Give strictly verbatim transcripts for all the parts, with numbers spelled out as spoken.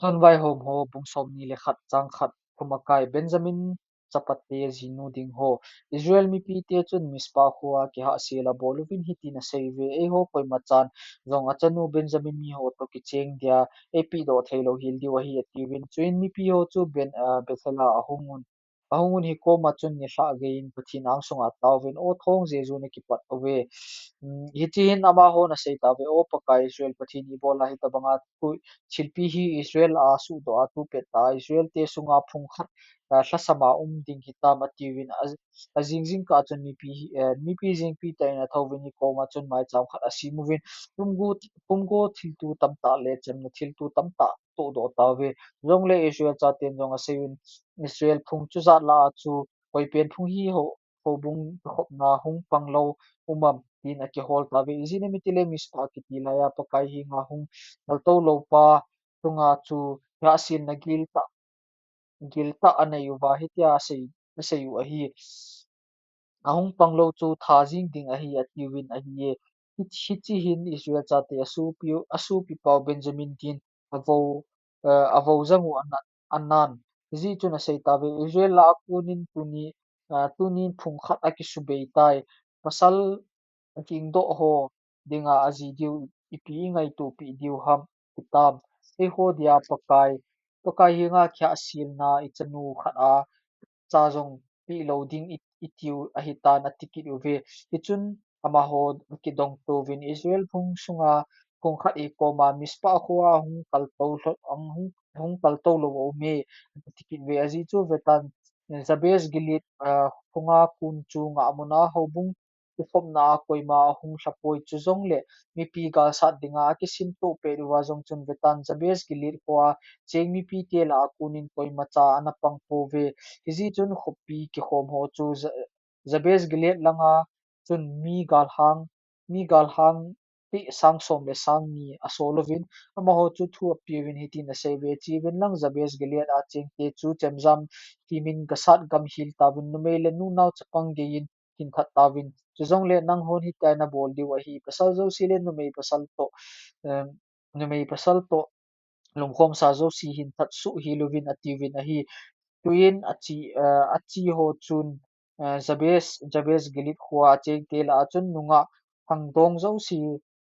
Chun Vaihom ho bung somni le khat chang khat, Thumakai, Benjamin chapate jinu ding ho. Israel mipite chun Mizpah khoa kihahsel abol uvin hitin asei uve, Eiho koimachan jong achanu Benjamin miho toh kicheng dia eipehdoh theilou hel diu ahi, atiuvin. Chuin mipi ho chu Ben, ah, Bethel a ahung un. Ahung un hikoma chun nilhah geiyin Pathen angsunga ataovin, O thong Jesu, nakipat uve. Um, hiche hin amahon asei tauve, O Pakai Israel Pathen, ibola hitabanga thilpi hi Israel a suhdoh a tupet tah a Israel te sunga phung khat, ah, lhasam a um ding hitam, atiuvin. A, ajing jingkah chun mipi hi, eh, mipi jengpi tah in athouvin hikoma chun maicham khat asem uvin, pumgo, pumgo thilto tamtah le chemna thilto tamtah tohdoh tauve. Chujongle Israel chaten jong aseiuvin, Israel phung chujat lah a chu koipen phung hi ho, houbung kikhopna hung panglou um am, tin akihol tauve. Ijeh inem itile Mizpah kiti laiya Pakai henga hung kaltou lou pa chunga chu hahselna giltah, giltah anei uva hitia asei, asei u ahi. Ahung panglou chu tha jing ding ahi, atiuvin ahiye. Hi, hiche hin Israel chate asopi, asopipau Benjamin din avou, eh, avou jang u anan, anan. Hijeh chun asei tauve, Israel lah a konin tuni, ah, tunin phung khat akisubei tai. Pasal akingdoh ho dinga aji diu ipi ingaitopeh diu ham, hitam. Eiho dia Pakai, Pakai henga kihahselna ichanu khat a cha jong pehlou ding i, itiu ahitan, ati kit uve. Hichun amaho akidong touvin, Israel phung sunga phung khat hikoma Mizpah khoa hung kaltou lou, hung, hung kaltou lou aume, ati kit uve. Ajeh chu vetan, Jabes Gilead, ah, phunga kon chu ngahmuna houbung kikhopna a koima ahung lhapoi, chujongle mipi galsat dinga akisimtoh pet uva jong chun vetan Jabes Gilead khoa cheng mipite lah a konin koimacha ana pang pouve. Hijeh chun khopi kikhom ho chu Ja-, Jabes Gilead langa chun mi galhang, mi galhang te sang som le sang ni asol uvin, amaho chu thu apeuvin hitin asei uve, Cheuvin lang Jabes Gilead a chengte chu chemjam kimin gasat gam hel tauvin, numei le nunao chapang geiyin kingkhat tauvin. Chujongle nanghon hitia nabol diu ahi, pasal jouse le numei pasal toh, em, numei pasal toh lungkhomsa jouse hin that suh hel uvin, atiuvin ahi. Chuin ache, eh, ache ho chun, eh, Jabes, Jabes Gilead khoa chengte lah a chun nungah khangdong jouse,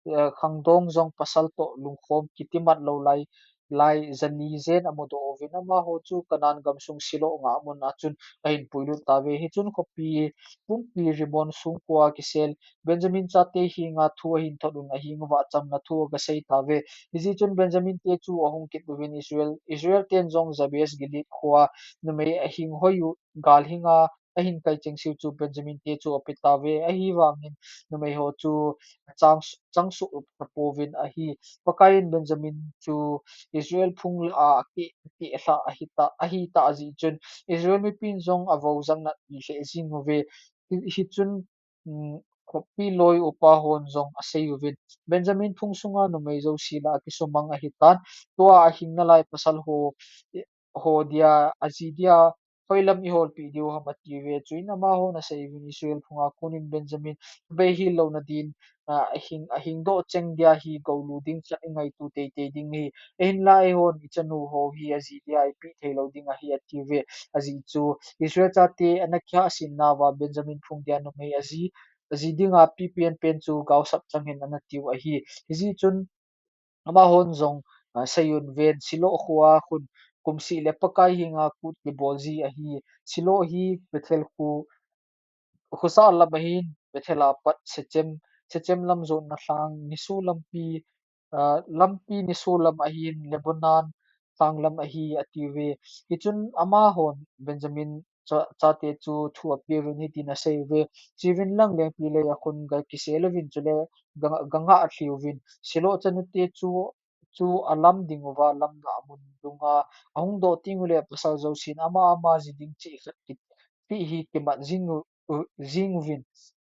eh, khangdong jong pasal toh lungkhom kitimat lou lai, lai jali jen amudoh uvin, amaho chu Canaan gamsung Shiloh ngahmun a chun ahin puilut tauve. Hichun khopi pumpi Rimmon songkhoa kisel Benjamin chate henga thu ahin thot un, aheng uva chamna thu agasei tauve. Hijeh chun Benjamin te chu ahung kit uvin, Israel, Israel ten jong Jabes Gilead khoa numei ahing hoi u, gal hinga ahin kai chengse u chu Benjamin te chu ape tauve. Ahivangin numei ho chu chang, chang suh tapouvin ahi. Pakaiyin Benjamin chu Israel phung lah a akeh, akeh lhah ahita, ahitah jeh chun Israel mipin jong avou jang natpi lheh jing uve. Hi, hichun, um, khopi loi upa hon jong asei uvin, Benjamin phung sunga numei jouse lah a kisumang ahitan, tua ahing nalai pasal ho, ho dia, aji dia, hoilam iholpeh diu ham, atiuve. Chuin amahon asei uvin, Israel phunga konin Benjamin bei hel louna din, ah, ahing, ahingdoh cheng dia hi goulu ding khat ingaito teitei ding ahi. Ahinla eihon ichanu ho hi aji dia ipeh theilou ding ahi, atiuve. Ajeh chu Israel chate ana kihahselna uva Benjamin phung dia numei aji, aji dinga pi penpen chu gaosap chang hen ana tiu ahi. Hijeh chun amahon jong, ah, seiyun ven, Shiloh khoa khun kumseh le Pakai henga kut kibol ji ahi. Shiloh hi Bethel khu, khosah lam ahin, Bethel a pat Shechem, Shechem lam jotna lhang niso lampi, ah, lampi niso lam ahin, Lebanon lhang lam ahi, atiuve. Hichun amahon Benjamin cha, chate chu thu apeuvin hitin asei uve, Cheuvin lang lengpi lei a khun gakisel uvin, chule ga, gangah lhiuvin, Shiloh chanute chu, chu alam ding uva lam ngahmun dunga ahung doh teng ule pasal jousen ama ama ji ding cheh khat kiti hi kimat jing u, u, jing uvin.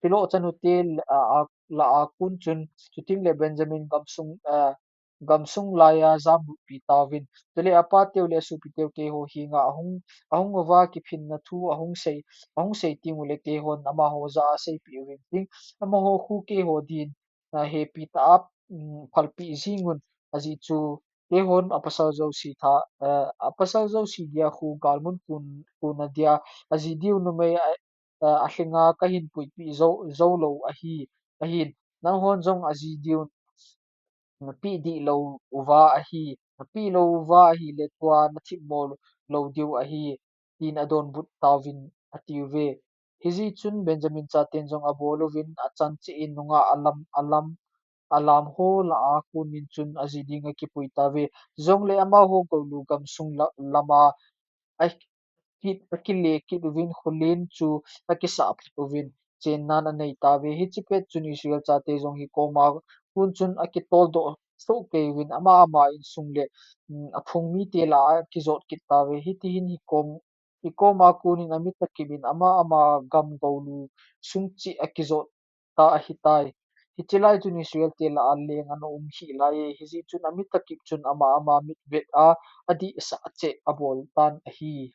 Shiloh chanute lah a, lah a kon chun, chuteng le Benjamin gamsung, ah, gamsung laiya jamlutpi tauvin. Chule apateu le asopiteu keiho henga ahung, ahung uva kiphinna thu ahung sei, ahung sei teng ule keihon amaho jah a seipeh uvin tin, amaho khu keiho din, ah, hepi tah a, um, phalpeh jing un, ajeh chu Keiho apasal jouse tha, eh, apasal jouse dia khu galmun kun, kuna dia aji diu numei a, eh, alhinga kahin puipeh jou, jou lou ahi, ahin, nangho jong aji diu napeh dih lou uva ahi, napeh lou uva ahile tua nathip mo lou diu ahi, tin adonbut tauvin atiuve. Hijeh chun Benjamin chaten jong abol uvin achan cheh in nungah alam, alam, alam ho lah a konin chun aji ding akipui tauve. Jongle amaho Goulu gamsung la-, lama akit, akile kit uvin, khulen chu akisah phat uvin, chennan anei tauve. Hiche pet chun Israel chate jong hikoma kon chun akitoldoh soh kei uvin, ama ama insung le, um, aphung mite lah a akijot kit tauve. Hitihin hikom, hikoma konin amit akip in ama ama gam Goulu sung cheh akijot ta ahitai. Hiche lai chun Israel te lah a leng ana um hih laiye, hijeh chun amit akip chun ama ama mitvet a adihsah cheh abol tan ahi.